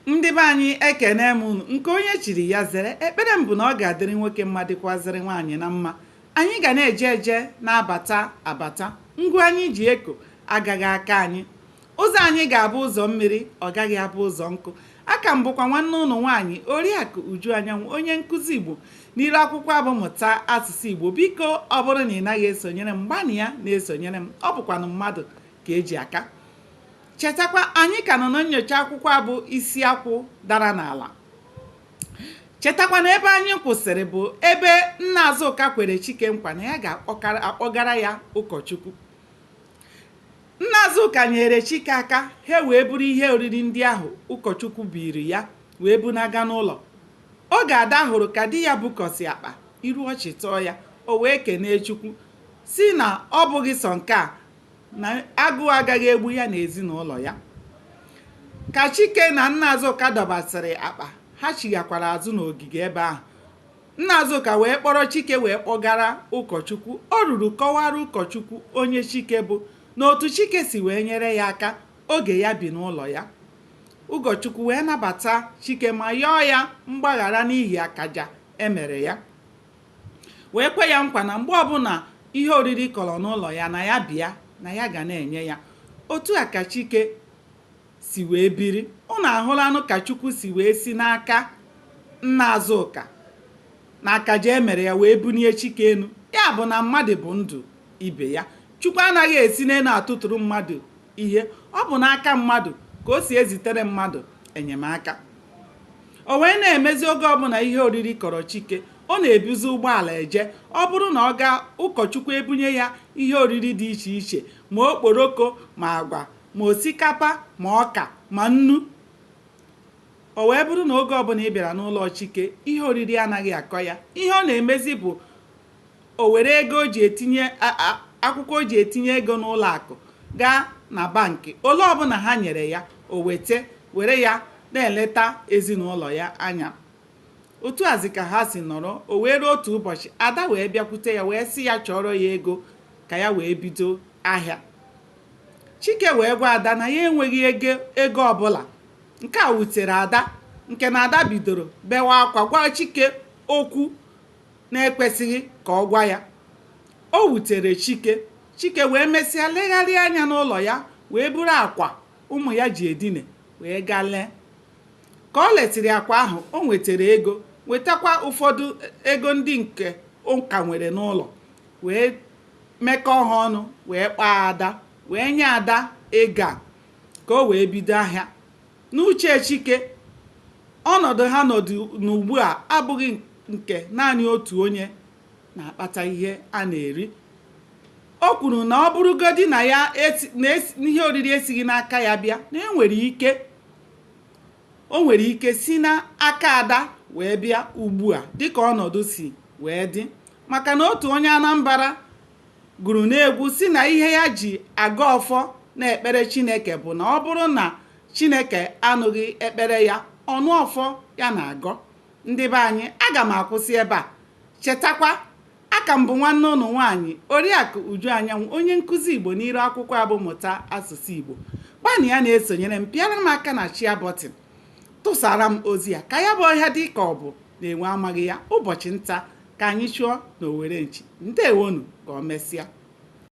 Ndị be anyị, ekene m unu. Nke onye chiri ya zere. Ekpere m bụ na ọ ga-adịrị nwoke mma, dịkwazịrị nwaanyị na mma. Anyị ga na-eje eje, na-abata abata. Ngụ anyị ji eko agaghị aka anyị. Ụzọ anyị ga-abụ ụzọ mmiri, ọ gaghị abụ ụzọ nkụ. Aka m bụkwa nwanne ụnụ nwaanyị, Oriakụ Uju Anyanwụ, onye nkụzi Igbo n'ilu akwụkwọ abụ Mụta Asụsụ Igbo. Biko, ọ bụrụ na ị naghị esonyere m, gbanịa na-esonyere m. Ọ bụkwanụ mmadụ ka eji aka. Chetakwa, anyị ka nọ na nyocha akwụkwọ abụ Isi Akwụ Dara N'ala. Chetakwa na ebe anyị kwụsịrị bụ ebe nna Azụka kwere Chike nkwa na ya ga-akpọgara ya ụkọchukwu. Nna Azụka nyere Chike aka, ha wee buru ihe oriri ndị ahụ ụkọchukwu biri ya wee bunaga n'ụlọ. Oge Ada hụrụ ka di ya bukọsị akpa, iru ọchị tọọ ya, o wee kenee Chukwu, sị na ọ bụghị sọ nke a, na agụụ agaghị egbu ya na ezinụlọ ya. Ka Chike na nna Azụka dọbasịrị akpa, ha chighakwara azụ n'ogige ebe ahụ. Nna Azụka wee kpọrọ Chike wee kpọgara ụkọchukwu. O ruru kọwara ụkọchukwu onye Chike bụ na otu Chike si wee nyere ya aka oge ya bi n'ụlọ ya. Ụkọchukwu wee nabata Chike ma yọọ ya mgbaghara n'ihi akaja e mere ya, wee kwe ya nkwa na mgbe ọbụla ihe oriri kọrọ n'ụlọ ya, na ya bịa, na ya ga na-enye ya. Otu a ka Chike si wee biri. Unu ahụlanụ ka Chukwu si wee si n'aka nna Azụka na akaja e mere ya wee bunie Chike enu. Ya bụ na mmadụ bụ ndụ ibe ya. Chukwu anaghị esi n'elu atụtụrụ mmadụ ihe. Ọ bụ n'aka mmadụ ka o si ezitere mmadụ enyemaka. O wee na-emezi oge ọbụla ihe oriri kọrọ Chike, ọ na-ebuzi ụgbọala eje. Ọ bụrụ na ọ gaa, ụkọchukwu ebunye ya ihe oriri dị iche iche, ma okporoko, ma agwa, ma osikapa, ma ọka, ma nnu. O wee bụrụ na oge ọbụla ị bịara n'ụlọ Chike, ihe oriri anaghị akọ ya. Ihe ọ na-emezi bụ o were ego o ji etinye akwụkwọ o ji etinye ego n'ụlọ akụ gaa na bankị. Ole ọbụla ha nyere ya, o weta, were ya na-eleta ezinụlọ ya anya. Otu azi ka ha si nọrọ. O wee ruo otu ụbọchị, Ada wee bịakwute ya wee sị ya chọrọ ya ego ka ya wee bido ahịa. Chike wee gwa Ada na ya enweghị ego ọbụla. Nke a wutere Ada nke na Ada bidoro bewa akwa, gwa Chike okwu na-ekwesịghị ka ọ gwa ya. O wutere Chike. Chike wee mesịa legharịa anya n'ụlọ ya, wee buru akwa ụmụ ya ji edine wee gaa lee. Ka ọ lesịrị akwa ahụ, o nwetara ego, nwetakwa ụfọdụ ego ndị nke ọ ka nwere n'ụlọ, wee mekọọ ha ọnụ, wee kpaa Ada, wee nye Ada ego a ka o wee bido ahịa. N'uche Chike, ọnọdụ ha nọdụ n'ugbu a abụghị nke naanị otu onye na-akpata ihe a na-eri. O kwuru na ọ bụrụgodi na ya ihe oriri esighị n'aka ya bịa, na e nwere ike o nwere ike si n'aka Ada wee bịa ugbu a, dịka ọnọdụ si wee dị, maka na otu onye Anambra gụrụ n'egwu si na ihe ya ji agọ ọfọ na ekpere Chineke bụ na ọ bụrụ na Chineke anụghị ekpere ya, ọnụ ọfọ ya na-agọ. Ndị be anyị, aga m akwụsị ebe a. Chetakwa, aka m bụ nwanne ụnụ nwaanyị, Oriakụ Uju Anyanwụ, onye nkụzi Igbo n'iru akwụkwọ abụ Mụta Asụsụ Igbo. Gbanịa na-esonyere m, pịara m aka na share button, tụsara m ozi ya ka ya bụ ọhịa dị ka ọ bụ na enwe amaghị ya. Ụbọchị nta ka anyị chụọ na owere nchi. Ndewonu, ka ọ mesịa.